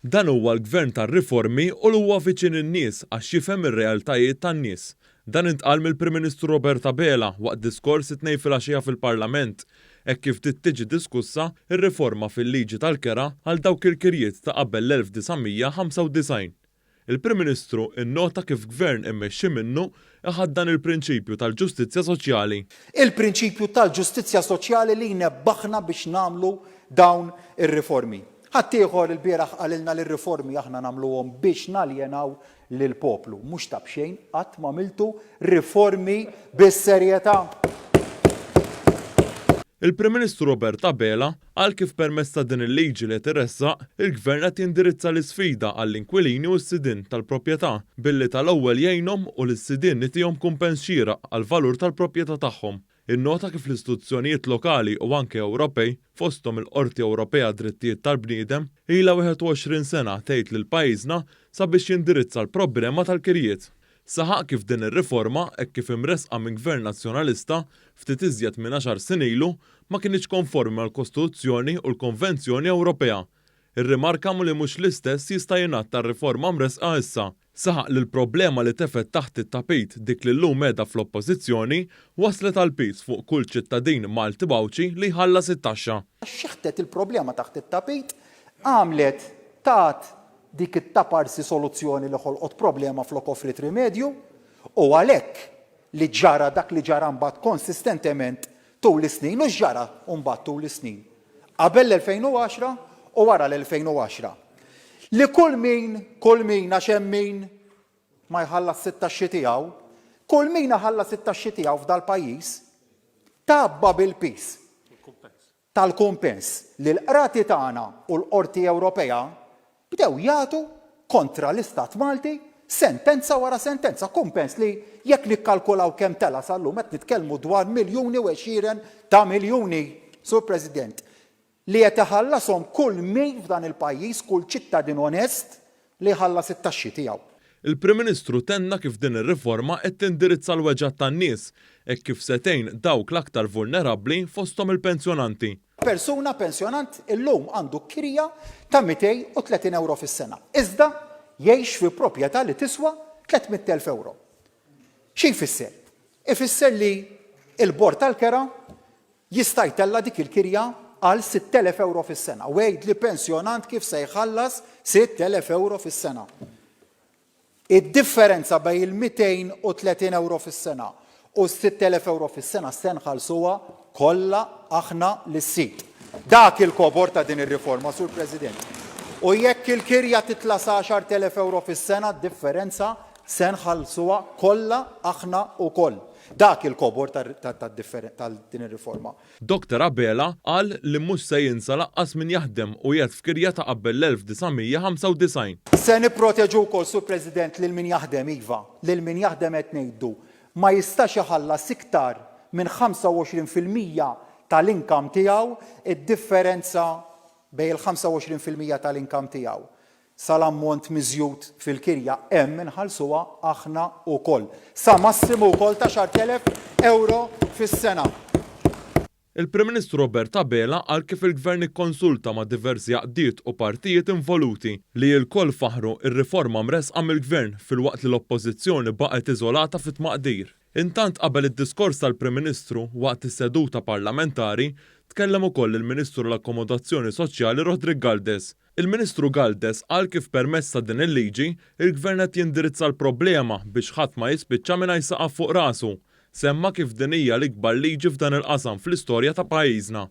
Dan huwa l-Gvern tar-riformi u li huwa viċin in-nies għax jifhem ir-realtajiet tan-nies. Dan intqal mill-Prim Ministru Robert Abela waqt diskors it-Tnejn filgħaxija fil-Parlament, hekk kif bdiet tiġi diskussa r-riforma fil-liġi tal-kera għal dawk il-kirjiet ta' qabel l-1995. Il-Prim Ministru nnota kif Gvern immexxi minnu iħaddan il-prinċipju tal-ġustizzja soċjali. Il-prinċipju tal-ġustizzja soċjali li jnebbaħna biex nagħmlu dawn ir-riformi. Ħaddieħor ilbieraħ qalilna li r-riformi aħna nagħmluhom biex naljenaw lill-poplu. Mhux ta' b'xejn qatt m'għamiltu riformi bis-serjetà. Il-Prim Ministru Robert Abela qal kif permezz ta' din il-liġi li qed iressaq, il-Gvern qed jindirizza l-isfida għall-inkwilini u s-sidien tal-proprjetà billi tal-ewwel jgħinhom u lis-sidien itihom kumpens xieraq għall-valur tal-proprjetà tagħhom. Innota kif l-istituzzjonijiet lokali u anke Ewropej, fosthom il-Qorti Ewropea għad-Drittijiet tal-Bniedem, ilha 21 sena tgħid lil pajjiżna sabiex jindirizza l-problema tal-kirjiet. Saħaq kif din ir-riforma, hekk kif imressqa minn Gvern Nazzjonalista ftit iżjed minn għaxar snin ilu, ma kinitx konformi mal-Kostituzzjoni u l-Konvenzjoni Ewropea. Irrimarka li mhux l-istess jista' jingħad tar-riforma mressqa issa. Saħaq li l-problema li tefgħet taħt it-tapit dik li llum qiegħda fl-Oppożizzjoni, wasslet għal piż fuq kull ċittadin Malti u Għawdxi li jħallas it-taxxa. Xeħtet il-problema taħt it-tapit, għamlet, tat Dik it-taparsi soluzzjoni li ħolqot problema flok offriet rimedju, u għalhekk li ġara dak li ġara mbagħad konsistentement tul is-snin u x'ġara mbagħad tul is-snin qabel l-2010 u wara l-2010. Li kull min, kull min għax hemm min ma jħallasx it-taxxi tiegħu, kull min iħallas it-taxxi tiegħu f'dal-pajjiż tgħabba bil-piż. tal-kumpens li l-qrati tagħna u l-Qorti Ewropea bdew jagħtu kontra l-Istat Malti sentenza wara sentenza, kumpens li jekk nikkalkulaw kemm tela' sal-lum qed nitkellmu dwar miljuni u għexieren ta' miljuni, Sur President, li qed iħallashom kull min f'dan il-pajjiż, kull ċittadin onest li jħallas it-taxxi tiegħu. Il-Prim Ministru tenna kif din ir-riforma qed tindirizza l-weġgħat tan-nies, hekk kif se tgħin dawk l-aktar vulnerabbli fosthom il-pensjonanti. Persuna pensjonant illum għandu kirja ta' 230 ewro fis-sena, iżda jgħix fi proprjetà li tiswa 300,000 ewro. Xi jfisser? Ifisser li l-Bord tal-Kera Jista' jtella' dik il-kirja għal 6,000 ewro fis-sena. U għidli pensjonant kif se jħallas 6,000 ewro fis-sena. Id-differenza bejn il-230 ewro fis-sena u s-6,000 ewro fis-sena se nħallsuha kollha aħna lis-sid. Dak il-kobor ta' din ir-riforma, Sur President. U jekk il-kirja titla' sa 10,000 ewro fis-sena, d-differenza se nħallsuha kollha aħna wkoll. Dak il-kobor ta' din ir-riforma. Doctor Abela qal li mhux se jinsa laqqas min jaħdem u qiegħed f'kirja ta' qabel l-1995. Se nipproteġu wkoll, Sur President, lil min jaħdem, iva, lil min jaħdem qed ngħidu, ma jistax iħallas iktar minn 25% tal-income tiegħu, id-differenza bejn il-25% tal-income tiegħu sal-ammont miżjud fil-kirja hemm inħallsuha aħna wkoll, sa massimu wkoll ta' 10,000 ewro fis-sena. Il-Prim Ministru Robert Abela qal kif il-Gvern ikkonsulta ma' diversi għaqdiet u partijiet involuti li ilkoll faħħru r-riforma mressqa mill-Gvern filwaqt li l-Oppożizzjoni baqgħet iżolata fit-tmaqdir. Intant qabel id-diskors tal-Prim Ministru waqt is-seduta parlamentari tkellem ukoll il-Ministru l-Akkomodazzjoni Soċjali Roderick Galdes. Il-Ministru Galdes qal kif permezz ta' din il-liġi, il-Gvern qed jindirizza l-problema biex ħadd ma jispiċċa mingħajr saqaf fuq rasu. Semma kif din hija l-ikbar liġi f'dan il-qasam fl-istorja ta' pajjiżna.